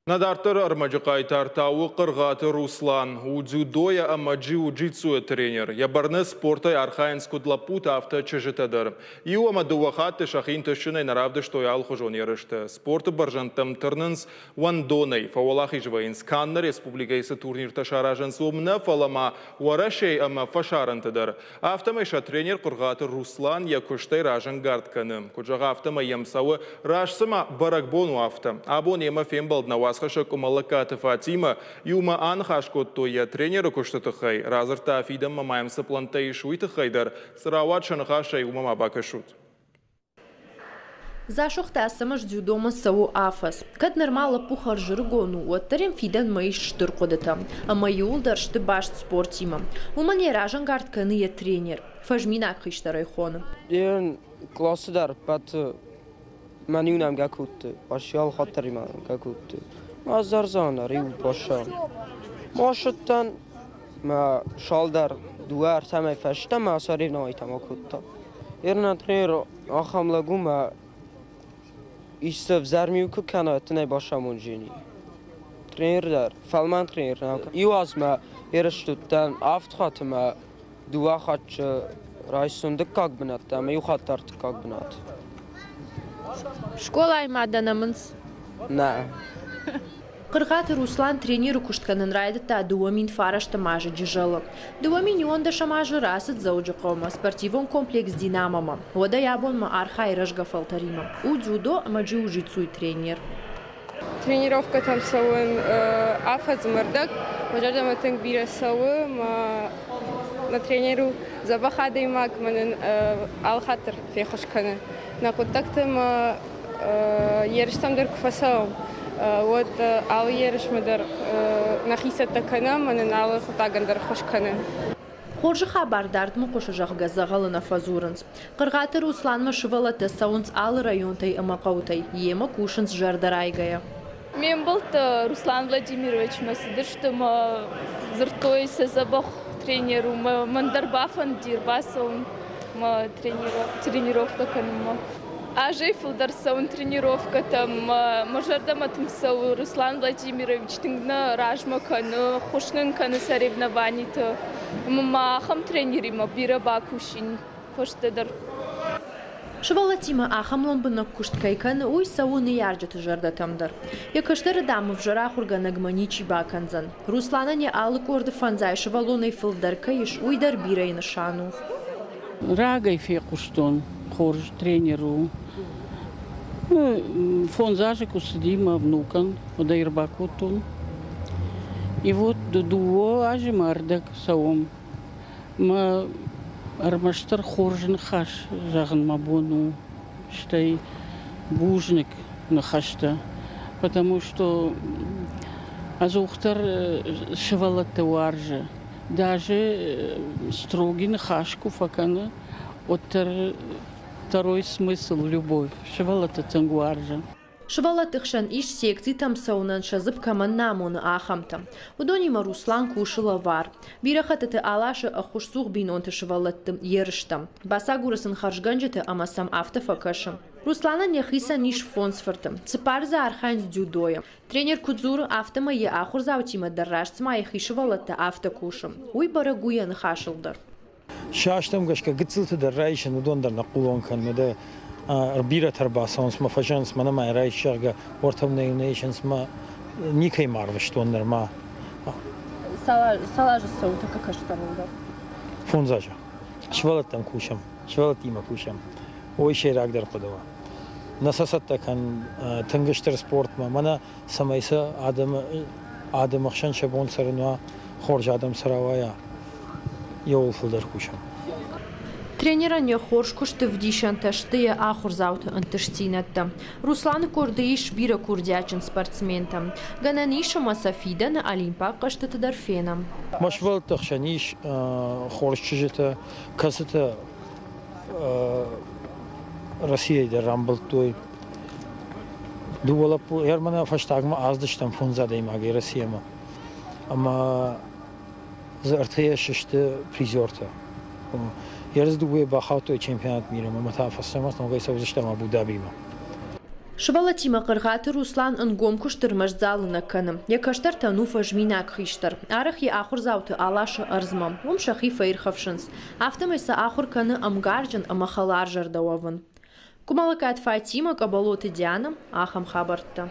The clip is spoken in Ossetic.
Нӕ дарддӕры ӕрмӕджы хъайтар та у Хъыргъаты Руслан. У дзюдойӕ ӕмӕ джиу-джитсуйӕ тренер. Йӕ бӕрны спортӕй архайынц куыд лӕппутӕ, афтӕ чызджытӕ дӕр. Иу ӕмӕ дыууӕ хатты сӕхи нтыстджынӕй нӕ равдыстой алыхуызон ерысты. Спорты бӕрзӕндтӕм тырнынц уӕндонӕй, фӕуӕлахиз вӕййынц канд нӕ республикӕйы цы турниртӕ саразынц, уым нӕ, фӕлӕ ма Уӕрӕсейы ӕмӕ фӕсарӕнты дӕр. Афтӕмӕй сӕ тренер Хъуыргъаты Руслан йӕ куыстӕй разӕнгард кӕны. Куыд зӕгъы, афтӕмӕй йӕм цӕуы, раст цыма бӕрӕгбон у, афтӕ. Абон йемӕ фембӕлд нӕ уацхӕссӕг Къуымӕллӕгкаты Фатимӕ. Иумӕ аныхас кодтой йӕ тренеры куысты тыххӕй, радзырдта, фидӕнмӕ ма йӕм цы пълӕнттӕ ис, уый тыххӕй дӕр. Цы рауад сӕ ныхасӕй, уымӕ ма бакӕсут. Дзасохты Ацӕмӕз дзюдомӕ цӕуы афӕдз. Кӕд нырма лӕппу хӕрзӕрыгон у, уӕддӕр ӕм фидӕнмӕ ис стыр хъуыдытӕ. Ӕмӕ иууылдӕр сты баст спортимӕ. Уымӕн йӕ разӕнгард кӕны йӕ тренер. Фӕзминаг хистӕрӕй хоны. Къласы дӕр ӕппӕты мӕн иу нӕмгӕ кодтой, бассиал хаттӕримӕ нӕмгӕ кодтой. Ӕз дӕр зӕгъын, иу бассиал. Басыдтӕн, мӕ шалдӕр дыууӕ ӕртӕмӕй фӕстӕмӕ соревновайтӕм акодта. Ерна тренер ахӕм лӕг у, мӕ исты ӕвзӕр ми куы кӕна, тынӕй басамонджени. Тренер дӕр, фӕлмӕн тренер нӕ. Иу аз мӕ ерысты уыдтӕн авд хатты мӕ дыууӕ хатты райстон дыккаг бынӕттӕ ӕмӕ иу хатт ӕртыккаг бынат. Скъолайы ма дӕ нӕмынц? Нӕ. Хъыргъаты Руслан тренеры куыст кӕнын райдыдта 2009 азы Джызӕлы. 2011 азы рацыд Дзӕуджыхъӕумӕ спортивон комплекс «Динамо»-мӕ. Уӕдӕй абонмӕ архайы рӕзгӕ фӕлтӕримӕ. У дзюдо ӕмӕ джиу-джитсуйы тренер. Тренировкӕтӕм цӕуын афӕдзы рдӕг. Мӕ зӕрдӕмӕ тынг бирӕ цӕуы. Мӕ тренер у дзӕбӕх адӕймаг, мӕнӕн алыхатт дӕр феххуыс кӕны. Нӕ хъуыддӕгты мӕ ерыстӕм дӕр куы фӕцӕуӕм, уӕд алы ерысмӕ дӕр нӕхи цӕттӕ кӕнӕм ӕмӕ нын алы хъуыддагӕн дӕр ӕххуыс кӕны. Хорзы хабар дардмӕ хъуысы, зӕгъгӕ, дзӕгъӕлы нӕ фӕдзурынц. Хъыргъаты Русланмӕ сывӕллӕттӕ цӕуынц алы районтӕй ӕмӕ хъӕутӕй, йемӕ кусынц зӕрдӕрайгӕйӕ. Ме мбӕлттӕ Руслан Владимировичмӕ цыдысты ӕмӕ дзырдтой, сӕ дзӕбӕх тренер у, мӕн дӕр бафӕндыди ӕрбацӕуын мӕ тренировкӕ кӕнынмӕ. Азӕй фылдӕр цӕуын тренировкӕтӕм, мӕ зӕрдӕмӕ тынг цӕуы. Руслан Владимирович тынг нӕ размӕ кӕны, ххуыс нын кӕны соревнованиты. Ӕмӕ ма ахӕм тренеримӕ бирӕ бакусин фӕстӕдӕр. Сывӕллӕттимӕ ахӕм лӕмбынӕг куыст кӕй кӕны, уый цӕуы ныййарджыты зӕрдӕтӕм дӕр. Йӕ кӕстӕры, дам, ӕвзӕр ахуыргӕнӕгмӕ ничи бакӕндзӕн. Русланӕн йӕ алы къорды фӕндзай сывӕллонӕй фылдӕр кӕй ис, уый дӕр бирӕйы нысан у. Рагӕй фехъуыстон, хорз тренер у. Фондз азы куы цыди мӕ внукӕн, уӕд ӕй ӕрбакодтон. И вот дыууӕ азы мӕ ӕрдӕг цӕуӕм. Мӕ ӕрмӕстдӕр хорз ныхас зӕгъын мӕ бон у, стӕй бузныг ныхӕстӕ, потому что ӕдзухдӕр сывӕллӕтты уарзы. Даже строгий ныхас куы фӕкӕны, уӕддӕр второй смысл любовь сывӕллӕтты тынг уарзы. Сывӕллӕтты хсӕн ис секцитӕм цӕуынӕн сӕ дзыпп кӕмӕн нӕ амоны, ахӕмтӕ. Уыдонимӕ Руслан кусы лӕвар. Бирӕ хӕттыты аласы ӕххуысцух бинонты сывӕллӕтты ерыстӕм. Бацагуры сын хӕрзгӕнджыты ӕмӕ сӕм афтӕ фӕкӕсы. Русланӕн йӕхицӕн ис фондз фырты. Цыппар дзы архайынц дзюдойы. Тренер куыд дзуры, афтӕмӕй йӕ ахуырдзаутимӕ дӕр раст цыма йӕхи сывӕллӕттӕ афтӕ кусы. Уый бӕрӕг у йӕ ныхасыл дӕр. Сӕстӕм гӕсгӕ гыццылты дӕр райсын, уыдон дӕр нӕ хъулон кӕнын. Дӕ бирӕтӕ ӕрбацӕуынц мӕ фӕзӕгъынц, мӕнӕ ма райс, зӕгъгӕ, уӕртӕм нӕ иу нӕ исынц мӕ никӕй ма арвыстон нырма. Цал азы цӕуы тӕккӕ кӕстӕрыл дӕр? Фондз азы. Сывӕллӕттӕм кусӕм, сывӕллӕттимӕ кусӕм. Уый сӕйрагдӕр хъуыды у. Нӕ сӕ цӕттӕ кӕн тынг стыр спортмӕ, мӕнӕ цӕмӕй сӕ адӕмы адӕмы хсӕн сӕ бон цӕрын уа, хорз адӕм цы рауайа, иууыл фылдӕр кусӕм. Тренерӕн йӕ хорз куысты ӕвдисӕнтӕ сты йӕ ахуырдзауты ӕнтыстдзинӕдтӕ. Русланы къорды ис бирӕ курдиатджын спортсментӕ. Гӕнӕн ис ӕмӕ сӕ фидӕны олимпаг хъӕзтыты дӕр фенӕм. Мӕ сывӕллӕтты хсӕн ис хорз чызджытӕ, кӕцытӕ Российӕйы дӕр рамбылдтой. Дыууӕ лӕппу ӕрмӕнӕ фӕстагмӕ аздыстӕм фондз адӕймагӕй Россиямӕ. Ӕмӕ дзы ӕртӕйӕ сысты призертӕ. Ерыс дыууӕйы бахаудтой чемпионат мира ӕмӕ та фӕстӕмӕ ногӕй цӕудзыстӕм Абу-Дабимӕ. Сывӕллӕттимӕ Хъыргъаты Руслан ӕнгом куыст ӕрмӕст залы нӕ кӕны. Йӕ кӕстӕртӕн у фӕзминаг хистӕр. Арӕх йӕ ахуырдзауты аласы ӕрдзмӕ. Уым сӕхи фӕирхӕфсынц. Афтӕмӕй сӕ ахуыр кӕны ӕмгарджын ӕмӕ хӕларзӕрдӕ уӕвын. Къуымӕллӕгкаты Фатимӕ, Къӕбӕлоты Диана, ахӕм хабӕрттӕ.